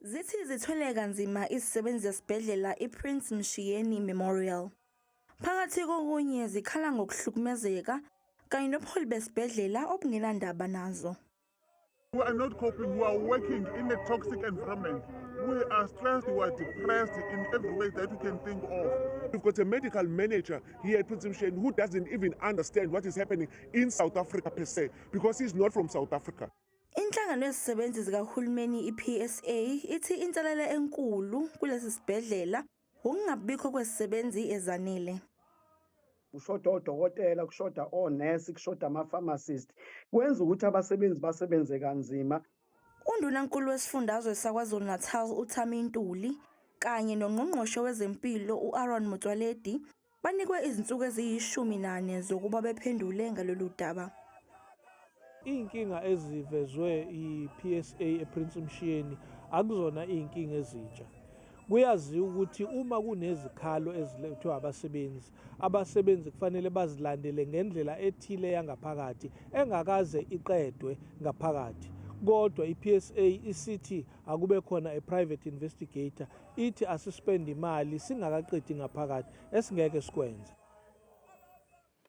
Zithi zithwele kanzima izisebenzi zesibhedlela iPrince Mshiyeni Memorial. Phakathi kokunye zikhala ngokuhlukumezeka kanye nobuholi besibhedlela obungenandaba nazo. We are not coping. We are working in a toxic environment. We are stressed, we are depressed in every way that we can think of. We've got a medical manager here at Prince Mshiyeni who doesn't even understand what is happening in South Africa per se, because he's not from South Africa. Inhlangano yezisebenzi zikahulumeni iPSA ithi inselele enkulu kulesi sibhedlela ukungabikho kwezisebenzi ezanele. Kushoda odokotela, kushoda onesi, kushoda ama-pharmacist, kwenza ukuthi abasebenzi basebenze kanzima. Undunankulu wesifundazwe saKwaZulu-Natal uThami Ntuli kanye noNgqongqoshe wezeMpilo u-Aaron Motsoaledi banikwe izinsuku eziyi-14 zokuba bephendule ngalolu daba. Iy'nkinga ezivezwe i-PSA ePrince Mshiyeni akuzona iy'nkinga ezintsha. Kuyaziwa ukuthi uma kunezikhalo ezilethwe abasebenzi, abasebenzi kufanele bazilandele ngendlela ethile yangaphakathi engakaze iqedwe ngaphakathi. Kodwa i-PSA isithi akube khona a private investigator, ithi asispend imali singakaqedi ngaphakathi, esingeke sikwenze.